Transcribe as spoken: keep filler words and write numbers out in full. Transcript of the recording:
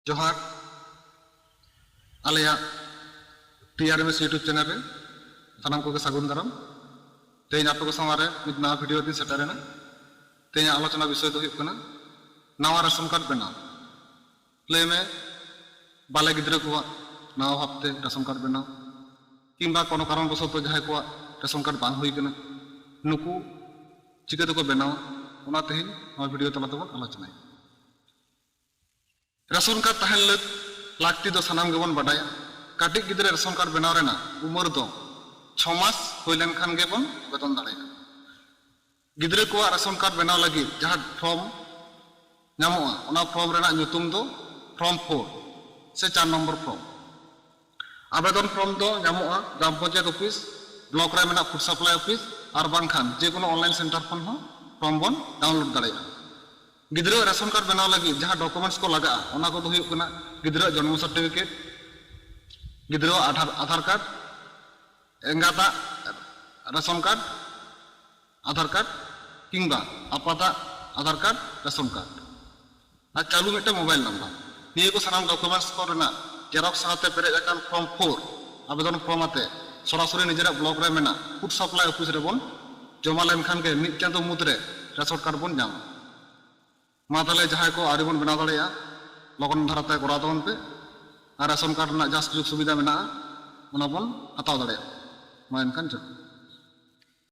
ᱡᱚᱦᱟᱨ᱾ ᱟᱞᱮᱭᱟᱜ ᱴᱤ ᱟᱨ M S YouTube channel ᱨᱮ ᱥᱟᱱᱟᱢ ᱠᱚᱜᱮ ᱥᱟᱹᱜᱩᱱ ᱫᱟᱨᱟᱢ᱾ ᱛᱮᱦᱮᱧ ᱟᱯᱮ ᱠᱚ ᱥᱟᱢᱟᱝ ᱨᱮ ᱢᱤᱫ ᱱᱟᱣᱟ video ᱛᱤᱧ ᱥᱮᱴᱮᱨᱮᱱᱟ᱾ ᱛᱮᱦᱮᱧᱟᱜ ᱟᱞᱳᱪᱚᱱᱟ ᱵᱤᱥᱚᱭ ᱫᱚ ᱦᱩᱭᱩᱜ ᱠᱟᱱᱟ ᱱᱟᱣᱟ ᱨᱮᱥᱚᱱ ᱠᱟᱨᱰ ᱵᱮᱱᱟᱣ᱾ ᱞᱟᱹᱭ ᱢᱮ, ᱵᱟᱞᱮ ᱜᱤᱫᱽᱨᱟᱹ ᱠᱚᱣᱟᱜ ᱱᱟᱣᱟ ᱵᱷᱟᱵᱽᱛᱮ ᱨᱮᱥᱚᱱ ᱠᱟᱨᱰ ᱵᱮᱱᱟᱣ, ᱠᱤᱝᱵᱟ ᱠᱳᱱᱳ ᱠᱟᱨᱚᱱ ᱵᱚᱥᱚᱛᱚ ᱡᱟᱦᱟᱸᱭ ᱠᱚᱣᱟᱜ ᱨᱮᱥᱚᱱ ᱠᱟᱨᱰ ᱵᱟᱝ ᱦᱩᱭ ᱠᱟᱱᱟ, ᱱᱩᱠᱩ ᱪᱤᱠᱟᱹ ᱛᱮᱠᱚ ᱵᱮᱱᱟᱣᱟ, ᱚᱱᱟ ᱛᱮᱦᱮᱧ ᱱᱚᱣᱟ video ᱛᱟᱞᱟ ᱛᱮᱵᱚᱱ ᱟᱞᱳᱪᱚᱱᱟᱭᱟ᱾ ᱨᱮᱥᱚᱱ ᱠᱟᱨᱰ ᱛᱟᱦᱮᱱ ᱞᱟᱹᱠ-, ᱞᱟᱹᱠᱛᱤ ᱫᱚ ᱥᱟᱱᱟᱢ ᱜᱮᱵᱚᱱ ᱵᱟᱰᱟᱭᱟ᱾ ᱠᱟᱹᱴᱤᱡ ᱜᱤᱫᱽᱨᱟᱹ ᱨᱮᱥᱚᱱ ᱠᱟᱨᱰ ᱵᱮᱱᱟᱣ ᱨᱮᱱᱟᱜ ᱩᱢᱮᱨ ᱫᱚ ᱪᱷᱚ ᱢᱟᱥ ᱦᱩᱭ ᱞᱮᱱᱠᱷᱟᱱ ᱜᱮᱵᱚᱱ ᱟᱵᱮᱫᱚᱱ ᱫᱟᱲᱮᱭᱟᱜᱼᱟ᱾ ᱜᱤᱫᱽᱨᱟᱹ ᱠᱚᱣᱟᱜ ᱨᱮᱥᱚᱱ ᱠᱟᱨᱰ ᱵᱮᱱᱟᱣ ᱞᱟᱹᱜᱤᱫ ᱡᱟᱦᱟᱸ ᱯᱷᱨᱚᱢ ᱧᱟᱢᱚᱜᱼᱟ, ᱚᱱᱟ ᱯᱷᱨᱚᱢ ᱨᱮᱱᱟᱜ ᱧᱩᱛᱩᱢ ᱫᱚ ᱯᱷᱨᱚᱢ ᱯᱷᱳᱨ ᱥᱮ ᱪᱟᱨ ᱱᱚᱢᱵᱚᱨ ᱯᱷᱨᱚᱢ᱾ ᱟᱵᱮᱫᱚᱱ ᱯᱷᱨᱚᱢ ᱫᱚ ᱧᱟᱢᱚᱜᱼᱟ ᱜᱨᱟᱢ ᱯᱚᱧᱪᱟᱭᱮᱛ ᱚᱯᱷᱤᱥ, ᱵᱞᱚᱠ ᱨᱮ ᱢᱮᱱᱟᱜ ᱯᱷᱩᱰ ᱥᱟᱯᱞᱟᱭ ᱚᱯᱷᱤᱥ, ᱟᱨ ᱵᱟᱝᱠᱷᱟᱱ ᱡᱮ ᱠᱳᱱᱳ online center ᱠᱷᱚᱱ ᱦᱚᱸ ᱯᱷᱨᱚᱢ ᱵᱚᱱ download ᱫᱟᱲᱮᱭᱟᱜᱼᱟ᱾ ᱜᱤᱫᱽᱨᱟᱹ ᱨᱮᱥᱚᱱ ᱠᱟᱨᱰ ᱵᱮᱱᱟᱣ ᱞᱟᱹᱜᱤᱫ ᱡᱟᱦᱟᱸ documents ᱠᱚ ᱞᱟᱜᱟᱜᱼᱟ, ᱚᱱᱟ ᱠᱚᱫᱚ ᱦᱩᱭᱩᱜ ᱠᱟᱱᱟ ᱜᱤᱫᱽᱨᱟᱹᱣᱟᱜ ᱡᱚᱱᱢᱚ certificate, ᱜᱤᱫᱽᱨᱟᱹᱣᱟᱜ ᱟᱫᱷᱟᱨ, ᱟᱫᱷᱟᱨ ᱠᱟᱨᱰ, ᱮᱸᱜᱟᱛᱟᱜ ᱨᱮᱥᱚᱱ ᱠᱟᱨᱰ, ᱟᱫᱷᱟᱨ ᱠᱟᱨᱰ, ᱠᱤᱝᱵᱟ ᱟᱯᱟᱛᱟᱜ ᱟᱫᱷᱟᱨ ᱠᱟᱨᱰ, ᱨᱮᱥᱚᱱ ᱠᱟᱨᱰ, ᱟᱨ ᱪᱟᱹᱞᱩ ᱢᱤᱫᱴᱟᱝ mobile number᱾ ᱱᱤᱭᱟᱹ ᱠᱚ ᱥᱟᱱᱟᱢ documents ᱠᱚ ᱨᱮᱱᱟᱜ xerox ᱥᱟᱶᱛᱮ ᱯᱮᱨᱮᱡ ᱟᱠᱟᱱ ᱯᱷᱨᱚᱢ ᱯᱷᱳᱨ ᱟᱵᱮᱫᱚᱱ ᱯᱷᱨᱚᱢ ᱟᱛᱮ ᱥᱚᱨᱟᱥᱚᱨᱤ ᱱᱤᱡᱮᱨᱟᱜ ᱵᱞᱚᱠ ᱨᱮ ᱢᱮᱱᱟᱜ ᱯᱷᱩᱰ ᱥᱟᱯᱞᱟᱭ ᱚᱯᱷᱤᱥ ᱨᱮᱵᱚᱱ ᱡᱚᱢᱟ ᱞᱮᱱᱠᱷᱟᱱ ᱜᱮ ᱢᱤᱫ ᱪᱟᱸᱫᱳ ᱢᱩᱫᱽᱨᱮ ᱨᱮᱥᱚᱱ ᱠᱟᱨᱰ ᱵᱚᱱ ᱧᱟᱢᱟ᱾ ᱢᱟ ᱛᱟᱦᱞᱮ ᱡᱟᱦᱟᱸᱭ ᱠᱚ ᱟᱹᱣᱨᱤ ᱵᱚᱱ ᱵᱮᱱᱟᱣ ᱫᱟᱲᱮᱭᱟᱜᱼᱟ, ᱞᱚᱜᱚᱱ ᱫᱷᱟᱨᱟᱛᱮ ᱠᱚᱨᱟᱣ ᱛᱟᱵᱚᱱ ᱯᱮ᱾ ᱟᱨ ᱨᱮᱥᱚᱱ ᱠᱟᱨᱰ ᱨᱮᱱᱟᱜ ᱡᱟᱦᱟᱸ ᱥᱩᱡᱳᱜᱽ ᱥᱩᱵᱤᱫᱷᱟ ᱢᱮᱱᱟᱜᱼᱟ, ᱚᱱᱟ ᱵᱚᱱ ᱦᱟᱛᱟᱣ ᱫᱟᱲᱮᱭᱟᱜᱼᱟ᱾ ᱢᱟ ᱮᱱᱠᱷᱟᱱ ᱡᱚᱦᱟᱨ᱾